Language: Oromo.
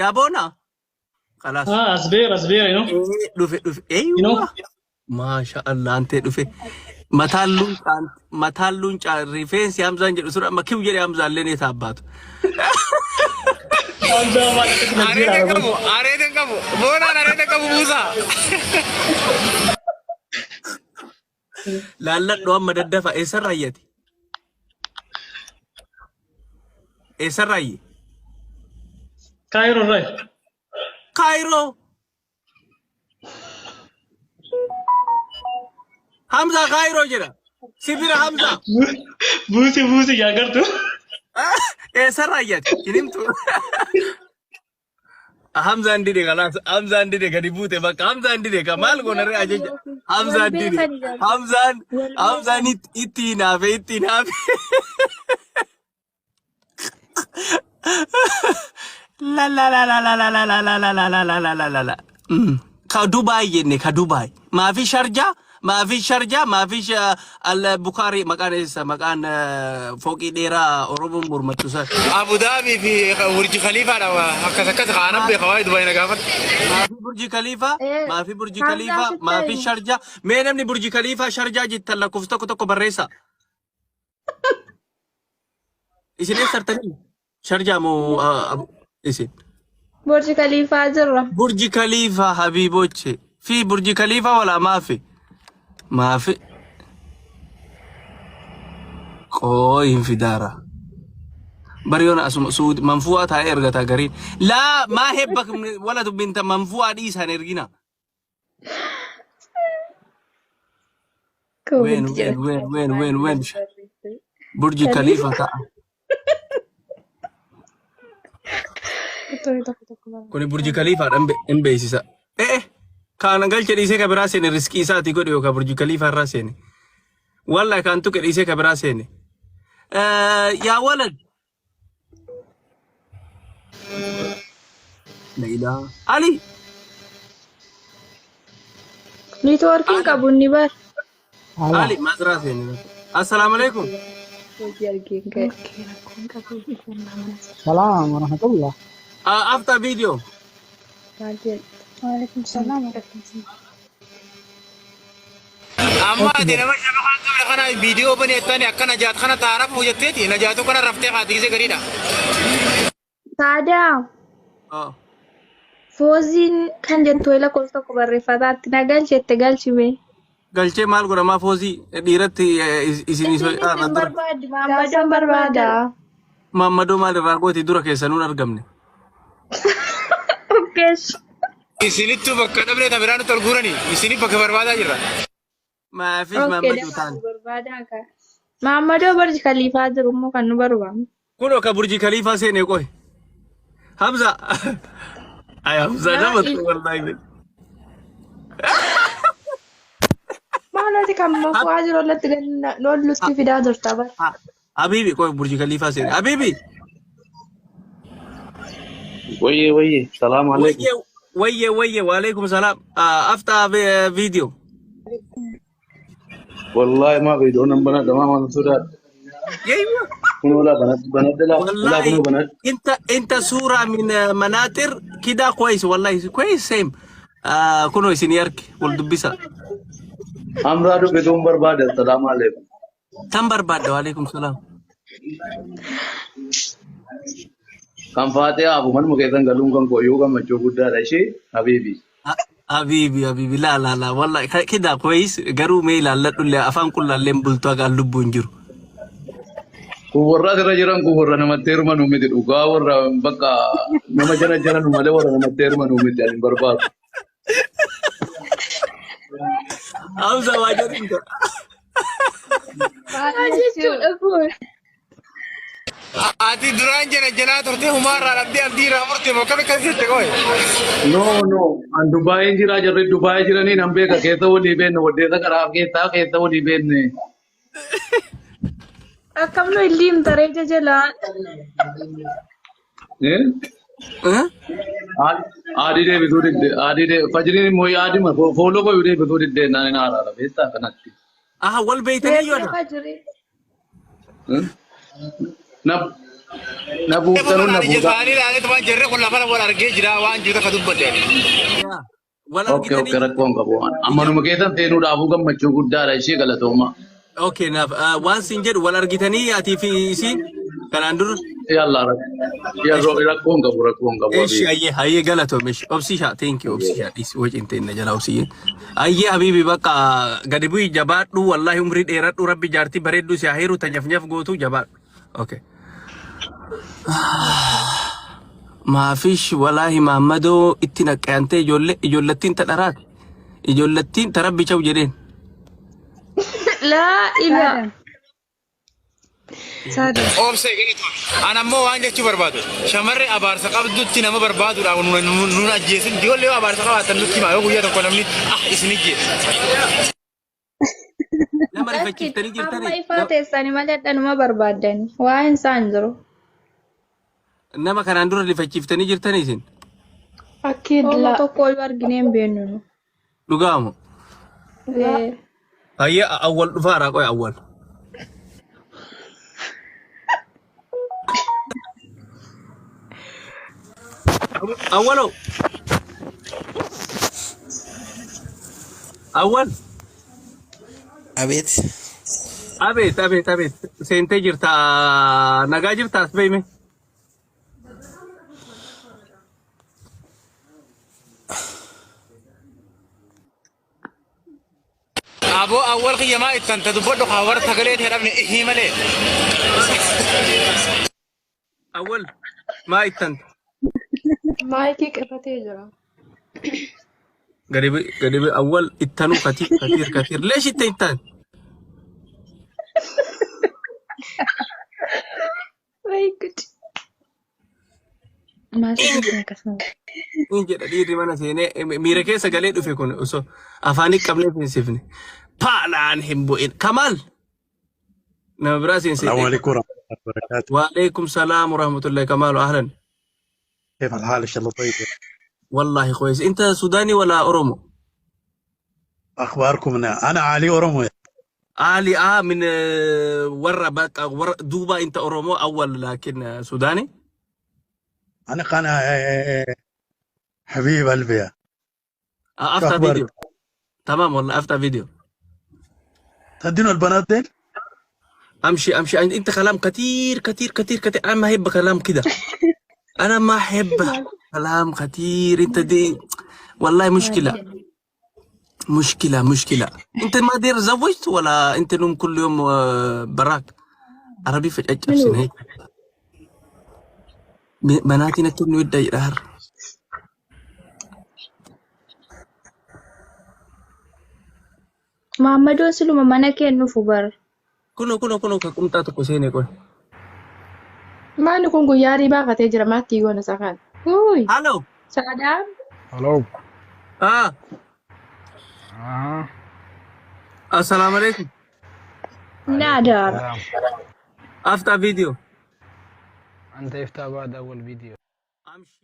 Yaa boona. Kalaas. Ah, as beera, as beera, you know. Ee, dhufe dhufe. You know. Eeywa. Maasha Allah antee dhufe. Mataan luuncaan mataan luuncaa rifeensi Hamzaan jedhu sun amma kiw jedhe Hamzaan illee ni taabbaatu. Hamzaa maal akkasi na Areeda jira. hin qabu, areeda hin qabu. Boonaan areeda hin qabu buusaa. Laalladhu amma daddafa eessarraa iyyati? Eessarraa iyyi? Kaayiroo irraa. Kaayiroo. Hamzaa Kaayiroo jedha. Si bira Hamzaa. Buusi buusi yaa gartu. Eessarraa iyyati? Hin himtu. Hamzaan dide kalaas. Hamzaan dide gadi buute bakka. Hamzaan dide ka maal goona ree ajaja. Hamzaan dide. Hamzaan Hamzaan itti hinaafe itti hinaafe. La la la la la la la la la la la la la la la la la. Ka Dubaay jenne ka Dubaay. Maafi Sharjaa maafi Sharjaa maafi Al Bukhari maqaan eessa maqaan fooqii dheeraa Oromoon mormattu san. Abu Dhaabii fi Burji Khaliifaadha akkas akkas kaanab beeka waa'ee Dubaay na gaafadhu. Maafi Burji Khaliifaa maafi Burji Khaliifaa maafi Sharjaa mee namni Burji Khaliifaa Sharjaa jettan lakkoofsa tokko tokko barreessaa. Isin eessa artanii? Sharjaa moo isin? Burji Khaliifaa jirra. Burji Khaliifaa Habiiboche fi Burji Khaliifaa walaa maafi? Maafi. Qooyi hin fidaara. Bariyoon asuma suudi manfu'aa taa'ee ergata gariin. Laa maa hebba wala dubbinta manfu'aa dhiisaan ergina. Ween Comment ween jedha. ween ween ween ween Burji Khalifa ta'a. Kuni Burji Khalifaadha hin beeksisa. Eh kaan galche dhiisee ka biraa seene riskii isaati godhe yookaan Burji Khalifa irraa seene. Wallahi kaan tuqe dhiisee ka biraa seene. Yaa walad. La ilaa. Ali. Niitwoorkiin qabu inni bar. Ali mazraa seene. Assalaamu alaikum. Hojii argeen ka'e. Salam warahmatullah. After video. Maal jedhu? Waalaikum salam warahmatullahi. Amma ati nama shabakaa hin qabne kana viidiyoo baneettani akka najaat kana taarafu jetteeti najaatu kana raftee kaati gisee gariidha. Saadaa Oh. fooziin kan jettu wayii lakkoofsa tokko barreeffataatti na galchette galchime. Galchee maal godhamaa foozii dhiiratti isin Isiin isin dura. barbaaddi maammadoon Jaarsan barbaada. barbaada. Maammadoo maal irraa gooti dura keessanuu hin argamne. Okkeesh. Isinittu bakka dhabnee ta biraa nutti ol guurani isinif bakka barbaadaa jirra. Maafiif Okkee maammadoo dafa taane. nu barbaadaa ka. Maammadoo Burj Khaliifaa jiru immoo kan nu barbaadu. Kunoo ka Burji Khaliifaa seene qoy. Hamza. Ay Hamza Laa nama il wallahi. Maalati kan mafu'aa jiru ollatti ganna lollutti fidaa jirta bar. Habibi qoy Burji Khaliifaa seene. Habibi. Wayye wayye, salaamu alaikum. Wayye wayye wayye waalaikum salaam. After video. Wallahi ma viidiyoo nan banadha maa maal sodaadha. Yaywa. Kunoo laa banadha banadha laa laa والله kunoo banadha. انت انت صوره من مناطر كده كويس والله كويس سيم آه كونو سينيرك والدبسه Amraa dubbisuun barbaada salaamu alaikum. Tan barbaadda waalaikum salaam. Kan faatee haafu manuma keessan galuun kan koo yoo gammachuu guddaadha ishee habiibi. Habiibi habiibi laa laa laa wallahi kida koyis garuu mee ilaalladhu illee afaan qullaallee hin bultu hagaan lubbuun jiru. Kun warra asirra jiran kun warra namatti heerumanu miti dhugaa warra bakka nama jala jalanu malee warra namatti heerumanu miti ani hin barbaadu. Hamza waa jedhu. Maal jechuudha kun? Ati duraan jala jalaa turte humaa irraa dhabdee abdii irraa murte moo akkami akkas jette qoy. No no an Dubaayin jira jarri Dubaay jiranii nan beeka keessa walii beekne waddeessa karaa keessaa keessa walii beekne. Akkam nu illiim taree jajalaan. Eh? Eh? Adii deebisuu didde adii de fajriin immoo yaadima fooloo koyuu deebisuu didde naan hin haaraadha beektaa kanatti. Aha wal beeytanii Reeffa yoona. fajrii. Na Na buuftanuu na Ija buuta. isaanii ilaaleetu waan jarri kun lafa wal argee jira waan jiru takka dubbadde. Yaa. Wal Okay, okay, argitanii rakkoon qabu. Amma numa keessan seenuudhaafuu gammachuu guddaadha ishee galatooma. Okay, naaf waan siin jedhu wal argitanii atii fi isiin kanaan dura. Yalla yeroo rakkoon qabu rakkoon qabu. Eshi ayyee ayyee galatoom eshi obsisha thank you obsisha dhis wajin teenna jala obsiyye. Ayyee habibi bakka gadi bu'i jabaadhu wallahi umrii dheeradhu rabbi jaartii bareeddu si haa heeru ta nyaf nyaf gootu jabaadhu. Okay. Maafish walaahi Mahammadoo itti naqqayantee ijoollee ijoollattiin ta dharaati. Ijoollattiin ta rabbi chaw jedheen. Laa ilaa. Saadam. Saadam. Obsee galatoon. An ammoo waan jechuu barbaadu. Shamarri abaarsa qabdutti nama barbaaduudhaaf nun ajjeesin. Ijoollee yoo abaarsa qabaatan nutti himaa yoo guyyaa tokko namni ah isin ijjeese. Nama Lakki rifachiiftanii amma jirtanii. ifaa teessanii malee dhanuma barbaaddani. Waa'een isaa hin jiru. Nama kanaan dura rifachiiftanii jirtanii isin. Akkiid Hooma tokko iyyuu arginee hin beeknu nu. Dhugaamu. Ee. Ayyee awwal dhufaaraa qoy awwal. Awwaloo. Awwal. Abeet. Abeet abeet abeet seentee jirta nagaa jirta as beeyme. Aboo awwal kiyya maa ittan ta dubbadhu kaa warra sagalee ta'e dhabne ihii malee. Awwal maa ittan Maayikii qabatee jira. gadi bu'i gadi bu'i awwal ittanuu katiir katiir katiir leesh itti ittan. Way good. Maal jedhee akkasuma. Ni jedha dhiirri mana seenee miira keessa galee dhufe kun osoo afaanii qabnee seensifne. Paalaan hin bu'in. Kamaal nama biraa السلام seensifne. عليكم ورحمة الله وبركاته. Waalaikum salaam warahmatullahi Kamaalu ahlan. كيف الحال؟ إن شاء الله طيب. Wallahi كويس. أنت سوداني ولا أورومو؟ أخباركم؟ أنا علي أورمو. Ali من ورا بقى ورا دوبا أنت أورومو أول لكن سوداني؟ أنا قناة حبيب قلبي شو أفتح أخبارك؟ فيديو. تمام والله أفتح فيديو. تدينوا البنات ديل؟ امشي امشي انت كلام كتير كتير كتير كتير انا ما احب كلام كده انا ما احب كلام كتير انت دي والله مشكله مشكله مشكله انت ما دير زوجت ولا انت نوم كل يوم براك عربي فجأة Minuu. هيك بناتي نكتب ودي يدهر Maammadoon siluma mana kee nufu bar. كنو كنو كنو كنت تكوسيني كل Maanni kun guyyaa riibaa baafatee jira maattii goona isaa kana. Uuy. هلو Saadaan. Hello. اه آه. السلام عليكم Ni عليكم adaara. السلام. افتح فيديو أنت افتح بعد أول فيديو. امشي.